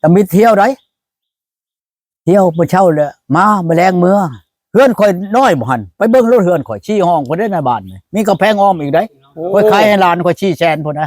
ຕຳອິດທ່ຽວໃດ໋ ທ່ຽວມື້ເຊົ້າແລ້ວມາ ມື້ແລງເມືອ. ເຮືອນຂ້ອຍນ້ອຍບໍ່ຫັ້ນ ໄປເບິ່ງໂລດເຮືອນຂ້ອຍ ສີ່ຫ້ອງພຸ້ນເດ້ໃນບ້ານນີ້ ມີກຳແພງອ້ອມອີກໃດ໋. ໂອ້ ຂ້ອຍຂາຍໃຫ້ຫຼານຂ້ອຍສີ່ແສນພຸ້ນນະ.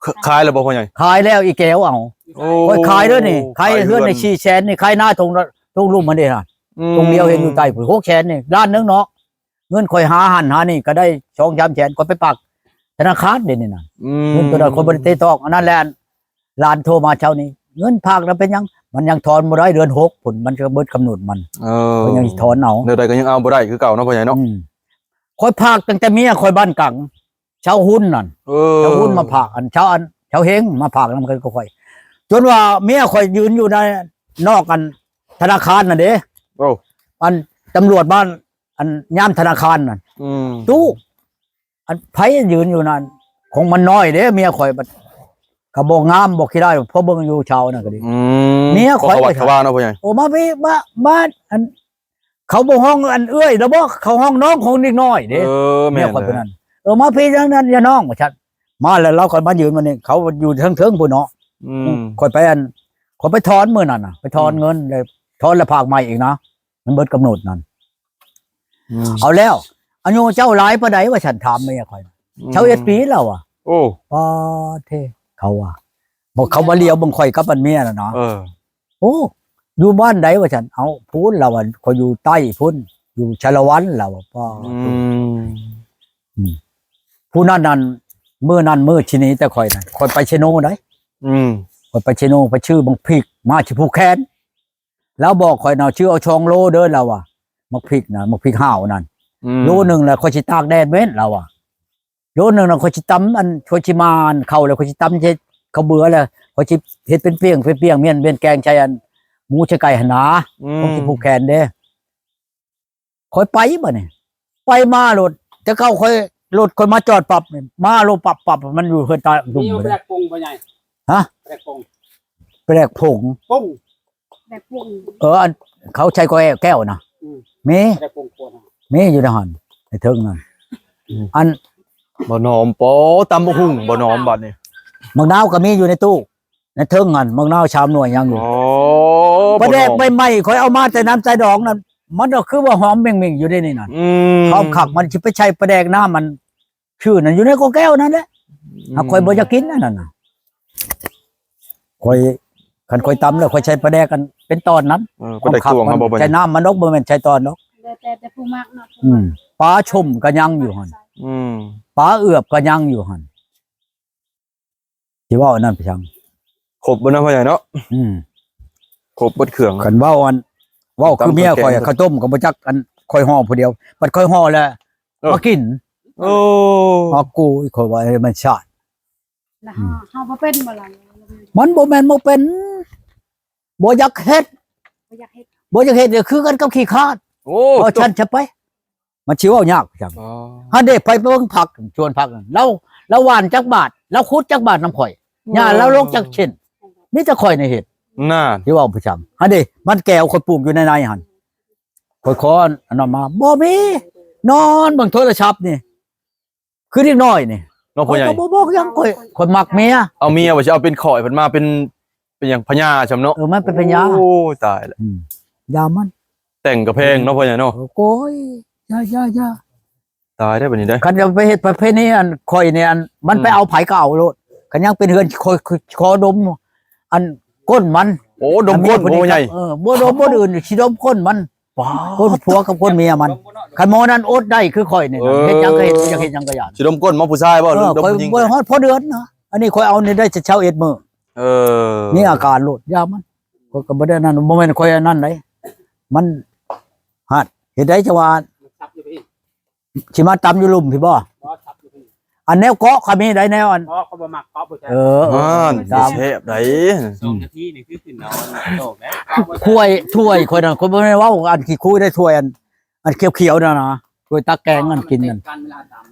ຂ- ຂາຍແລ້ວບໍ່ພໍ່ໃຫຍ່? ຂາຍແລ້ວ ອີແກ້ວເອົາ. ໂອ້ ຂ້ອຍຂາຍເດີນີ້ ຂາຍເຮືອນໃຫ້ສີ່ແສນນີ້ ຂາຍນາທົ່ງ ທົ່ງລຸ່ມຫັ້ນເດ້ນະ. ອືມ ທົ່ງດຽວເຫັນຢູ່ໃຕ້ພຸ້ນ ຫົກແສນນີ້ ລ້ານໜຶ່ງເນາະ. ເງິນຂ້ອຍຫາຫັ້ນຫານີ້ກໍໄດ້ສອງສາມແສນ ຂ້ອຍໄປຝາກທະນາຄານເດນີ້ນະ. ອືມ ເງິນຕົວນັ້ນຂ້ອຍບໍ່ໄດ້ເຕະຕອກ ອັນນັ້ນແຫຼະ. ຫຼານໂທມາເຊົ້ານີ້ ເງິນຝາກນະເປັນຫຍັງ ມັນຍັງຖອນບໍ່ໄດ້ ເດືອນຫົກພຸ້ນ ມັນກໍເບິດກຳນົດມັນ. ເອີ ຂ້ອຍຍັງຖອນເອົາ ແນວໃດກໍຍັງເອົາບໍ່ໄດ້ຄືເກົ່າເນາະ ພໍ່ໃຫຍ່ເນາະ. ອືມ ຂ້ອຍຝາກຕັ້ງແຕ່ເມຍຂ້ອຍບ້ານກາງ ຊາວຮຸນນັ້ນ. ເອີ ຊາວຮຸນມາຝາກ ອັນຊາວ ອັນຊາວເຮງມາຝາກນຳກັນກັບຂ້ອຍ ຈົນວ່າເມຍຂ້ອຍຢືນຢູ່ໃນນອກ ອັນທະນາຄານນັ້ນເດ້. ໂອ້ ອັນຕຳຫຼວດບ້ານ ອັນຍາມທະນາຄານນັ້ນ. ອືມ ຕູ້ ອັນໃຜຢືນຢູ່ນັ້ນ ຂອງມັນນ້ອຍເດ້ ເມຍຂ້ອຍບັດກໍບໍ່ງາມບໍ່ຂີ້ຮ້າຍ ພໍເບິ່ງຢູ່ເຊົ້ານັ້ນກໍດີ. ອືມ ເມຍຂ້ອຍ ເພາະເຂົາຫວາດເຂົາວ່າເນາະ ພໍ່ໃຫຍ່. ໂອ້ ມາພີ້ ມາ ມາ ອັນ ເຂົາບໍ່ຮ້ອງອັນເອື້ອຍແລ້ວບໍ ເຂົາຮ້ອງນ້ອງຂອງເດັກນ້ອຍເດ້. ເອີ ແມ່ນ ເມຍຂ້ອຍຜູ້ນັ້ນ. ເອີ ມາພີ້ທາງນັ້ນຢ່ານ້ອງ ວ່າຊັ້ນ. ມາແລ້ວລາວກໍມາຢືນມື້ນີ້ ເຂົາຢູ່ເທິງໆພຸ້ນເນາະ. ອືມ ຂ້ອຍໄປ ອັນ ຂ້ອຍໄປຖອນມື້ນັ້ນນະ ໄປຖອນເງິນ ອືມ ແລ້ວຖອນແລ້ວຝາກໃໝ່ອີກນະ ມັນເບິດກຳນົດນັ້ນ. ອືມ ເອົາແລ້ວ ອາຍຸເຈົ້າຫຼາຍປານໃດ ວ່າຊັ້ນ ຖາມເມຍຂ້ອຍ. ອືມ ຊາວເອັດປີ ລາວວ່າ. ໂອ້ ປາເທ ເຂົາວ່າ ບໍ່ ເຂົາມາຫຼຽວເບິ່ງຂ້ອຍກັບອັນເມຍນະນະ. ເອີ ໂອ້ ຢູ່ບ້ານໃດ ວ່າຊັ້ນ. ເອົ້າ ພຸ້ນ ລາວວ່າ ຂ້ອຍຢູ່ໃຕ້ພຸ້ນ ຢູ່ສາລະວັນ ລາວວ່າ. ປາ ອືມ ອືມ ຜູ້ນັ້ນນັ້ນ ມື້ນັ້ນມື້ທີ່ໜີແຕ່ຂ້ອຍນະ ຂ້ອຍໄປເຊໂນໃດ໋. ອືມ ຂ້ອຍໄປເຊໂນ ໄປຊື້ບັກພິກມາຊິຜູກແຂນ. ລາວບອກຂ້ອຍນະ ຊື້ເອົາສອງໂລເດີ ລາວວ່າ ບັກພິກນະ ບັກພິກຫ້າວນັ້ນ. ອືມ ໂລໜຶ່ງລະຂ້ອຍຊິຕາກແດດເວັນ ລາວວ່າ. ໂລໜຶ່ງນະ ຂ້ອຍຊິຕຳ ອັນ ຂ້ອຍຊິໝ່ານເຂົ້າ ແລ້ວຂ້ອຍຊິຕຳໃສ່ເຂົ້າເບືອ ແລ້ວຂ້ອຍຊິເຮັດເປັນປ່ຽງ ເປັນປ່ຽງ ມ້ຽນ ມ້ຽນແກງໃສ່ ອັນ ໝູໃສ່ໄກ່ຫັ້ນນາ. ອືມ ຂ້ອຍຊິຜູກແຂນເດ້. ຂ້ອຍໄປບາດນີ້ ໄປມາໂລດ ແຕ່ເກົ່າຂ້ອຍ ລົດຂ້ອຍມາຈອດປັບນີ້ ມາໂລດປັບໆ ມັນຢູ່ເຮືອນຕາດຸ່ມ. ມີບໍ່ແປກປົງບໍ່ໃຫຍ່? ຮະ? ແປກປົງ ແປກຜົງ ປົງ ແປກປົງ ເອີ ອັນເຂົາໃສ່ກໍແກ້ວນະ. ອືມ ມີ ແປກປົງ ມີຢູ່ໃນຫັ້ນ ໃນເທິງນັ້ນ. ອືມ ອັນ ບໍ່ໜອມ ປໍ ຕຳບັກຫຸ່ງບໍ່ໜອມບາດນີ້. ໝາກນາວກໍມີຢູ່ໃນຕູ້ ໃນເທິງຫັ້ນ ໝາກນາວສາມໜ່ວຍຍັງຢູ່. ອໍ ປາແດກ ບໍ່ໜອມ ໃໝ່ໆ ຂ້ອຍເອົາມາແຕ່ນ້ຳໃສດອງນັ້ນ ມັນກໍຄືວ່າຫອມເໝັ່ງໆຢູ່ເດ້ນີ້ນັ້ນ. ອືມ ຄວາມຄັກມັນຊິໄປໃສ່ປາແດກນ້ຳມັນ ຊື່ນັ້ນ ຢູ່ໃນກໍແກ້ວນັ້ນແຫຼະ. ອືມ ຫາກຂ້ອຍບໍ່ຢາກກິນອັນນັ້ນນະ ຂ້ອຍ ຄັນຂ້ອຍຕຳແລ້ວ ຂ້ອຍໃສ່ປາແດກອັນເປັນຕອນນັ້ນ. ເອີ ປາແດກຕວງ ຄວາມຄັກມັນ ເຮົາບໍ່ ໃສ່ນ້ຳມັນດອກ ບໍ່ແມ່ນໃສ່ຕອນດອກ. ແຕ່ ແຕ່ ແຕ່ຜູ້ມັກເນາະ. ອືມ ປາຊົມກໍຍັງຢູ່ຫັ້ນ. ອືມ ປາເອືອບກໍຍັງຢູ່ຫັ້ນ. ຊິເວົ້າອັນນັ້ນໄປຫຍັງ? ຄົບເບິດເນາະ ພໍ່ໃຫຍ່ເນາະ. ອືມ ຄົບເບິດເຄື່ອງ. ຄັນເວົ້າອັນ ເວົ້າຄືເມຍຂ້ອຍ ຕຳ ເຂົ້າຕົ້ມກໍບໍ່ຈັກ ອັນຂ້ອຍຫໍ່ຜູ້ດຽວ ບັດຂ້ອຍຫໍ່ແລ້ວ ເອີ ມາກິນ. ໂອ້ ມາກູ ຂ້ອຍວ່າມັນຊາດ. ແລ້ວເຮົາ ອືມ ເຮົາບໍ່ເປັນບໍ່ລະ? ມັນບໍ່ແມ່ນບໍ່ເປັນ ບໍ່ຢາກເຮັດ ບໍ່ຢາກເຮັດ ບໍ່ຢາກເຮັດ ກໍຄືກັນກັບຂີ້ຄ້ານ. ໂອ້ ເວົ້າຊັ້ນຊະໄປ. ມັນຊິເວົ້າຍາກຈັ່ງ. ອໍ ຫັ້ນເດ້ ໄປເບິ່ງຜັກ ສວນຜັກນັ້ນ ລາວ ລາວຫວ່ານຈັກບາດ ລາວຂຸດຈັກບາດນຳຂ້ອຍ. ອໍ ຫຍ້າລາວລົງຈັກເຊັ່ນ ມີແຕ່ຂ້ອຍໃນເຮັດ. ນັ້ນ ຊິເວົ້າໄປຈັ່ງ. ຫັ້ນເດ້ ມັນແກ້ວຂ້ອຍປູກຢູ່ໃນໃນຫັ້ນ ຂ້ອຍຂໍອັນນັ້ນມາ ບໍ່ມີ ນອນເບິ່ງໂທລະສັບນີ້ ຄືເດັກນ້ອຍນີ້ເນາະ ພໍ່ໃຫຍ່. ຂ້ອຍກໍບໍ່ບອກຫຍັງ ຂ້ອຍ ຂ້ອຍມັກເມຍ. ເອົາເມຍວ່າຊິເອົາເປັນຂ້ອຍ ເພິ່ນມາເປັນ ເປັນຫຍັງ ພະຍາຊ້ຳເນາະ. ເອີ ມັນເປັນພະຍາ. ໂອ້ຍ ຕາຍລະ. ອືມ ຢາມັນ ແຕ່ງກະແພງເນາະ ພໍ່ໃຫຍ່ເນາະ. ໂອ້ຍ ຢ່າ ຢ່າ ຢ່າ ຕາຍໄດ້ບັດນີ້ເດ້. ຄັນຈະໄປເຮັດປະເພນີອັນຂ້ອຍນີ້ ອັນມັນ ອືມ ໄປເອົາໃຜກໍເອົາໂລດ. ຄັນຍັງເປັນເຮືອນ ຂ້ອຍຂໍດົມອັນກົ້ນມັນ. ໂອ້ ດົມກົ້ນ ອັນເມຍຜູ້ນີ້ ໂອ້ ໃຫຍ່. ເອີ ບໍ່ດົມ ບໍ່ອື່ນ ຊິດົມກົ້ນມັນ. ປ້າ ຄົນຜົວກັບຄົນເມຍມັນ ຄັນໝໍນັ້ນອົດໄດ້ຄືຂ້ອຍນີ້ນະ ເອີ ເຮັດຫຍັງກໍເຮັດ ຢາກເຮັດຫຍັງກໍຢ່າ. ຊິດົມກົ້ນໝໍຜູ້ຊາຍບໍ່ ເອີ ຂ້ອຍບໍ່ຮອດພໍເດືອນນະ ອັນນີ້ຂ້ອຍເອົານີ້ໄດ້ຊາວເອັດມື້. ເອີ ມີອາການໂລດ ຢ່າມັນ ຂ້ອຍກໍບໍ່ໄດ້ນັ້ນ ບໍ່ແມ່ນຂ້ອຍອັນນັ້ນໃດ ມັນ ຫາດ ເຮັດໄດ້ຈະວ່າ ຊິມາຕຳຢູ່ລຸ່ມພີ້ບໍ່? ບໍ່ ສັບຢູ່ພີ້. ອັນແນວເກາະກໍມີໄດ໋ ແນວອັນ ເກາະ ເຂົາບໍ່ມັກເກາະຜູ້ຊາຍ. ເອີ ເອີ ມັນຊິແຊບໄດ໋. ສອງນາທີນີ້ຄືຂຶ້ນເອົາອັນໂຕກໄດ໋. ຖ້ວຍ ຖ້ວຍຂ້ອຍນັ້ນ ຂ້ອຍບໍ່ແມ່ນເວົ້າອັນຂີ້ຄຸຍໄດ໋ ຖ້ວຍອັນ ອັນຂຽວໆນັ້ນນະ ຖ້ວຍຕັກແກງອັນກິນນັ້ນ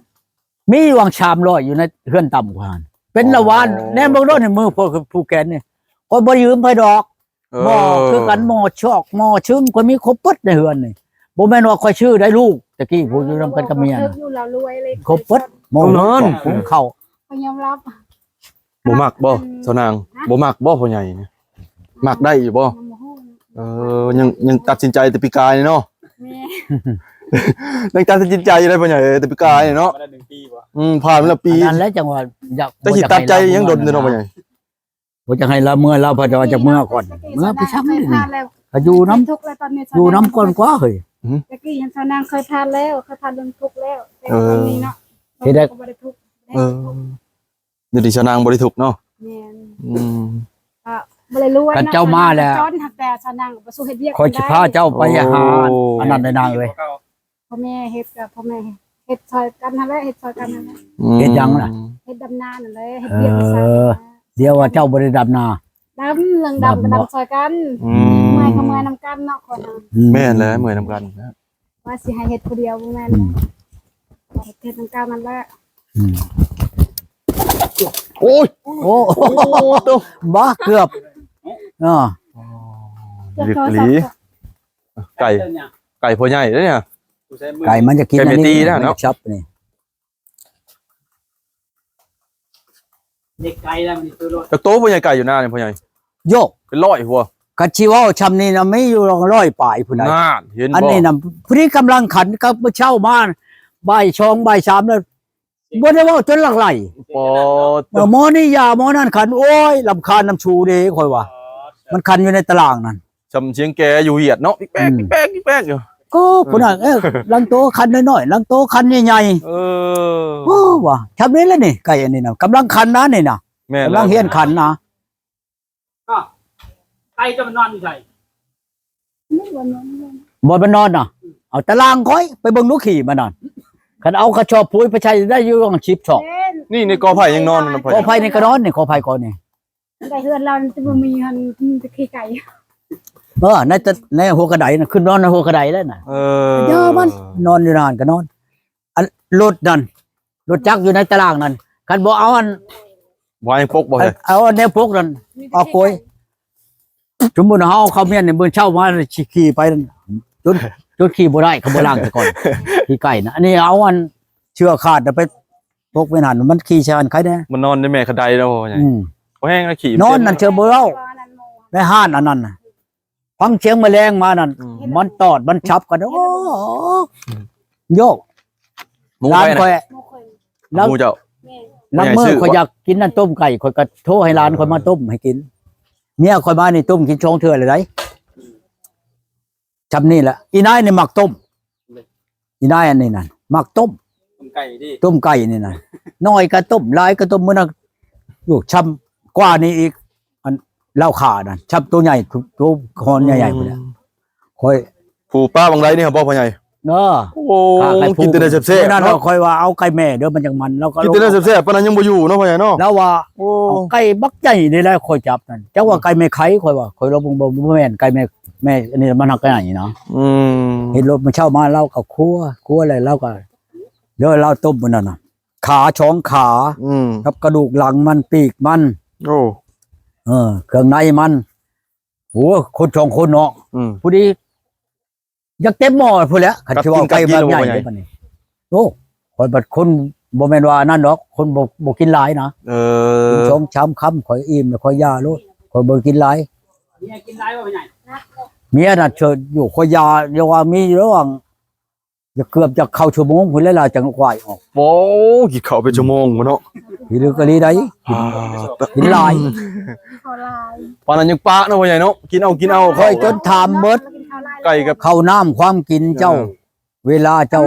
ມີຫວ່າງສາມຮ້ອຍຢູ່ໃນເຮືອນຕ່ຳກວ່າຫັ້ນ ເປັນລະວານ. ອໍ ແນມເບິ່ງໂລດໃນມືພວກຜູ້ແກນນີ້ ຂ້ອຍບໍ່ຢືມໃຜດອກ. ເອີ ໝໍ້ຄືກັນ ໝໍ້ຊອກ ໝໍ້ຊຶມ ຂ້ອຍມີຄົບເບິດໃນເຮືອນນີ້. ບໍ່ແມ່ນວ່າຂ້ອຍຊື້ໄດ້ລູກ ແຕ່ກີ້ຜູ້ຢູ່ນຳກັນກັບເມຍນະ ຄົບເບິດ. ໝໍ້ ນັ້ນ ຂອງເຂົາ ຂ້ອຍຍອມຮັບ. ບໍ່ມັກບໍ່ ສາວນາງ? ຮະ? ບໍ່ມັກບໍ່ພໍ່ໃຫຍ່ນີ້? ມັກໄດ້ຢູ່ບໍ່? ຍັງບໍ່ຮູ້. ເອີ ຍັງ ຍັງຕັດສິນໃຈແຕ່ປີກາຍນີ້ເນາະ. ແມ່ນ. ຍັງຕັດສິນໃຈຢູ່ໄດ໋ ພໍ່ໃຫຍ່ເອີຍ ແຕ່ປີກາຍນີ້ເນາະ. ຜ່ານມາໄດ້ໜຶ່ງປີບໍ່? ອືມ ຜ່ານມາແລ້ວປີ. ອັນນັ້ນແຫຼະ ຈັ່ງວ່າຢາກ ຈັກຊິຕັດໃຈຍັງດົນເດີເນາະ ພໍ່ໃຫຍ່. ບໍ່ຢາກໃຫ້ລາວເມືອ ລາວພັດວ່າຈະເມືອກ່ອນ. ເມືອໄປຊ້ຳນີ້ ກໍຢູ່ນຳ ຢູ່ນຳກ່ອນກວ່າເຮີ້ຍ. ແຕ່ກີ້ຫັ້ນຊາວນາງເຄີຍຜ່ານແລ້ວ ເຄີຍຜ່ານເລື່ອງທຸກແລ້ວ ແຕ່ວ່າຕອນນີ້ເນາະ ເຮັດໄດ້ ບໍ່ໄດ້ທຸກ. ເອີ ດຽວນີ້ຊາວນາງບໍ່ໄດ້ທຸກເນາະ. ແມ່ນ. ອືມ ກໍບໍ່ໄດ້ລວຍເນາະ. ຄັນເຈົ້າມາແລ້ວ ຈອນ ຫາກແຕ່ຊາວນາງບໍ່ສູ້ເຮັດວຽກ ຂ້ອຍຊິພາເຈົ້າໄປຫາ ໂອ້ຍ ອັນນັ້ນໄດ້ນາງເອີຍ. ພໍ່ແມ່ເຮັດກໍພໍ່ແມ່ເຮັດຊ່ອຍກັນຫັ້ນແຫຼະ ເຮັດຊ່ອຍກັນຫັ້ນແຫຼະ. ອືມ ເຮັດຫຍັງລະ? ເຮັດດຳນາຫັ້ນແຫຼະ ເຮັດວຽກ ເອີ ໃນສວນ. ດຽວວ່າເຈົ້າບໍ່ໄດ້ດຳນາ ດຳ ເລື່ອງດຳກໍດຳຊ່ອຍກັນ. ອືມ ເມື່ອຍກໍເມື່ອຍນຳກັນເນາະ ຄົນເຮົາ. ອືມ ແມ່ນແຫຼະ ເມື່ອຍນຳກັນ. ວ່າຊິໃຫ້ເຮັດຜູ້ດຽວບໍ່ແມ່ນ. ອືມ ເຮັດ ເຮັດນຳກັນນັ້ນແຫຼະ. ອືມ ໂອ້ຍ ໂອ້ ໂອ້ໂຕ ບາ ເກືອບ ເອີ ເກືອບໂທລະສັບ. ໄກ່ ໄກ່ພໍ່ໃຫຍ່ເດ້ນີ້ ໄກ່ມັນຈະກິນ ໄກ່ແມ່ຕີນະເນາະ ມັນຈະຊັບນີ້. ເດັກໄກ່ແລ້ວມັນຄືລົດ ຈັກໂຕພໍ່ໃຫຍ່ ໄກ່ຢູ່ນານີ້ພໍ່ໃຫຍ່? ໂຢ ເປັນຮ້ອຍຫົວ. ຄັນຊິເວົ້າຊ່ຳນີ້ນະ ມີຢູ່ຮ້ອຍປາຍພຸ້ນນະ. ນັ້ນ ເຫັນບໍ່? ອັນນີ້ນະ ຜູ້ນີ້ກຳລັງຂັນກັບມື້ເຊົ້າມາ ບ່າຍສອງ ບ່າຍສາມແລ້ວ ບໍ່ໄດ້ເວົ້າຈົນຫຼັ່ງໄຫຼ. ປອດ ເອີ ໝໍນີ້ຢາ ໝໍນັ້ນຂັນ ໂອ້ຍ ລຳຄານນຳຊູເດ້ ຂ້ອຍວ່າ. ມັນຂັນຢູ່ໃນຕະລາງນັ້ນ ຊ່ຳສຽງແກຢູ່ຫຽດເນາະ ປິກແປກ ອືມ ປິກແປກ ປິກແປກຢູ່. ກໍຜູ້ນັ້ນ ເອີ ລາງໂຕຄັນນ້ອຍໆ ລາງໂຕຄັນໃຫຍ່ໆ. ເອີ ໂອ້ ວ່າຊ່ຳນີ້ລະນີ້ ໄກ່ອັນນີ້ນະ ກຳລັງຂັນນະນີ້ນະ. ແມ່ນ ກຳລັງຮຽນຂັນນະ. ອ້າວ ໄກ່ຈະມານອນຢູ່ໃສ? ບໍ່ມານອນນະ ເອົາຕະລາງຂ້ອຍ ໄປເບິ່ງດູຂີ້ມານອນ. ຄັນເອົາກະສອບປຸຍໄປໃສ່ໄດ້ຢູ່ຫວ່າງສິບສອງ. ນີ້ ໃນກໍໄຜ່ຍັງນອນນະ ກໍໄຜ່ນີ້ກໍນອນນີ້ ກໍໄຜ່ກໍນີ້. ໄດ້ເຮືອນລາວນີ້ຈະບໍ່ມີຫັ້ນ ມີແຕ່ຂີ້ໄກ່. ເອີ ໃນແຕ່ ໃນຫົວກະໄດນະ ຂຶ້ນນອນໃນຫົວກະໄດແລ້ວນະ. ເອີ ເດີມັນນອນຢູ່ນັ້ນກໍນອນ. ອັນລົດນັ້ນ ລົດຈັກຢູ່ໃນຕະລາງນັ້ນ ຄັນບໍ່ເອົາອັນ ບໍ່ໃຫ້ປົກບໍ່ ເອົາອັນແນວປົກນັ້ນ ເອົາໂກຍ. ສົມມຸດເຮົາເອົາເຂົ້າມຽນນີ້ ມື້ເຊົ້າມາຊິຂີ່ໄປ ຈົນ ຈົນຂີ່ບໍ່ໄດ້ ເຂົາບໍ່ລ້າງຊະກ່ອນ ຂີ່ໄກ່ນະ. ອັນນີ້ເອົາອັນເຊືອກຂາດນະ ໄປປົກໄວ້ຫັ້ນ ມັນຂີ່ຊານໄຄແດ່ ມັນນອນໃນແມ່ຂະໄດເນາະ. ອືມ ບໍ່ແຫ້ງນະ ຂີ່ນອນນັ້ນເຊີບໍ່ເວົ້າ ໃນຮ້ານອັນນັ້ນນະ. ຟັງສຽງແມະແລງມານັ້ນ ອືມ ມັນຕອດມັນສັບກັນ. ໂອ້ ໂຢ ຫຼານຂ້ອຍ ໝູເຈົ້າ ລາງມື້ຂ້ອຍຢາກກິນອັນຕົ້ມໄກ່ ຂ້ອຍກໍໂທໃຫ້ຫຼານຂ້ອຍມາຕົ້ມໃຫ້ກິນ. ເມຍຂ້ອຍມານີ້ຕົ້ມກິນສອງເທື່ອແລ້ວໃດ໋. ຊ່ຳນີ້ແຫຼະ ອີນາຍນີ້ມັກຕົ້ມ ອີນາຍອັນນີ້ນັ້ນມັກຕົ້ມ ຕົ້ມໄກ່ຕິ ຕົ້ມໄກ່ນີ້ນະ. ໜ້ອຍກໍຕົ້ມ ຫຼາຍກໍຕົ້ມ. ມື້ນັ້ນ ໂອ້ ຊ່ຳກວ່ານີ້ອີກ ອັນລາວຂ້ານັ້ນ ຊ່ຳໂຕໃຫຍ່ ໂຕຄອນໃຫຍ່ໆພຸ້ນແຫຼະ. ອືມ ຂ້ອຍ ຜູ້ປ້າບັງໄດນີ້ບໍພໍ່ໃຫຍ່? ເອີ ໂອ້ ກິນແຕ່ແນວແຊບໆ ນັ້ນເນາະ. ຂ້ອຍວ່າເອົາໄກ່ແມ່ເດີ ມັນຈັ່ງມັນ ແລ້ວກໍກິນແຕ່ແນວແຊບໆ ປານນັ້ນຍັງບໍ່ຢູ່ເນາະພໍ່ໃຫຍ່ເນາະ. ລາວວ່າ ໂອ້ ເອົາໄກ່ບັກໃຫຍ່ນີ້ແຫຼະ ຂ້ອຍຈັບນັ້ນ ຈັກວ່າໄກ່ແມ່ໄຂ່ ຂ້ອຍວ່າ ຂ້ອຍລາວບໍ່ ບໍ່ ບໍ່ແມ່ນໄກ່ແມ່ ແມ່ອັນນີ້ ມັນຮັກໃຫຍ່ເນາະ. ອືມ ເຫັນລົດມື້ເຊົ້າມາ ລາວກໍຄົວ ຄົວແລ້ວ ລາວກໍ ເດີ ລາວຕົ້ມມື້ນັ້ນນະ ຂາສອງຂາ ອືມ ກັບກະດູກຫຼັງມັນ ປີກມັນ ໂອ້ ເອີ ເຄື່ອງໃນມັນ. ໂອ້ ຄົນສອງຄົນເນາະ ອືມ ຜູ້ດີ ຢາກເຕັມໝໍ້ພຸ້ນແຫຼະ ຄັນຊິເວົ້າໄກ່ແບບໃຫຍ່ເດ້ບັດນີ້. ໂອ້ ຂ້ອຍບັດຄົນບໍ່ແມ່ນວ່ານັ້ນດອກ ຄົນບໍ່ ບໍ່ກິນຫຼາຍນະ. ເອີ ກິນສອງສາມຄຳ ຂ້ອຍອີ່ມແລ້ວ ຂ້ອຍຢ່າໂລດ ຂ້ອຍບໍ່ກິນຫຼາຍ. ເມຍກິນຫຼາຍບໍ່ ພໍ່ໃຫຍ່? ເມຍນະ ເຊີຢູ່ ຂ້ອຍຢ່າ ຢ່າວ່າມີຢູ່ລະຫວ່າງ ຢ່າເກືອບຈະເຂົ້າຊົ່ວໂມງພຸ້ນແຫຼະ ລາວຈັ່ງຄວາຍອອກ. ໂອ້ ກິນເຂົ້າເປັນຊົ່ວໂມງພຸ້ນເນາະ ພິລຶກອີ່ຫຼີໃດ໋. ອ່າ ກິນຫຼາຍ ປານນັ້ນຍັງປະເນາະ ພໍ່ໃຫຍ່ເນາະ ກິນເອົາ ກິນເອົາ. ຂ້ອຍຈົນຖາມເບິດ ໄກ່ກັບເຂົ້ານ້ຳຄວາມກິນເຈົ້າ ເອີ ເວລາເຈົ້າ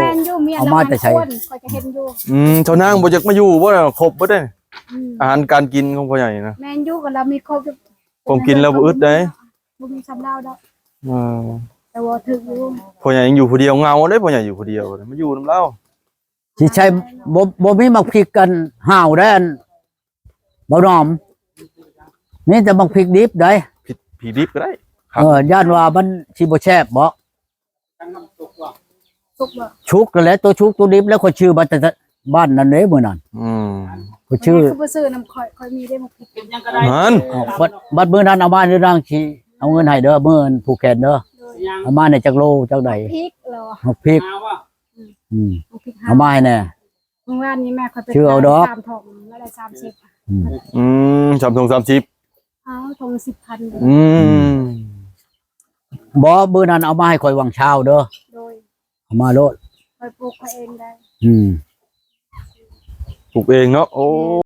ເອົາມາແຕ່ໃສ? ຂ້ອຍກໍເຫັນຢູ່. ອືມ ເຈົ້ານາງບໍ່ຢາກມາຢູ່ບໍ່ ຄົບເບິດເດ້. ອືມ ອາຫານການກິນຂອງພໍ່ໃຫຍ່ນະ ແມ່ນຢູ່ ກໍລາວມີຄົບ ຂອງກິນລາວບໍ່ອຶດໃດ໋ ບໍ່ມີສ່ຳລາວດອກ. ເອີ ແຕ່ວ່າຖືກຢູ່ ພໍ່ໃຫຍ່ຍັງຢູ່ຜູ້ດຽວ ເຫງົາເດ້ ພໍ່ໃຫຍ່ຢູ່ຜູ້ດຽວ ມາຢູ່ນຳລາວ. ຊິໃຊ້ ບໍ່ ບໍ່ມີໝາກພິກອັນຫາວໃດ໋ ອັນ ບໍ່ໜອມ ມີແຕ່ໝາກພິກດິບໃດ໋. ພິກ ພິກດິບກໍໄດ້. ເອີ ຢ້ານວ່າມັນຊິບໍ່ແຊບບໍ? ສຸກບໍ່? ສຸກນັ້ນແຫຼະ ໂຕສຸກໂຕດິບແລ້ວ ຂ້ອຍຊື້ມາແຕ່ບ້ານນັ້ນເດ້ມື້ນັ້ນ. ອືມ ຂ້ອຍຊື້ ຄືບໍ່ຊື້ນຳຂ້ອຍ ຂ້ອຍມີເດ້ໝາກພິກ ກິນຫຍັງກໍໄດ້. ຫັ້ນ ເອົາ ບັດ ບັດມື້ນັ້ນເອົາມາເດີ ນາງຊິເອົາເງິນໃຫ້ເດີ ມື້ອັນຜູກແຂນເດີ. ໂດຍ ເອົາມາໃນຈັກໂລຈັກໃດ? ໝາກພິກເລີຍ ໝາກພິກ ຫາວ່າ ອືມ ໝາກພິກຫາ ເອົາມາໃຫ້ແດ່. ມື້ວານນີ້ແມ່ຂ້ອຍໄປ ຊື້ເອົາດອກ ຂາຍສາມຖົງ ລາວໄດ້ສາມສິບ. ອືມ ອືມ ສາມຖົງສາມສິບ. ອ້າວ ຖົງສິບພັນເດີ. ອືມ ບໍ່ ມື້ນັ້ນເອົາມາໃຫ້ຂ້ອຍຫວ່າງຊາວເດີ. ໂດຍ ເອົາມາໂລດ ຂ້ອຍປູກຂ້ອຍເອງໄດ້. ອືມ ປູກເອງເນາະ. ໂອ້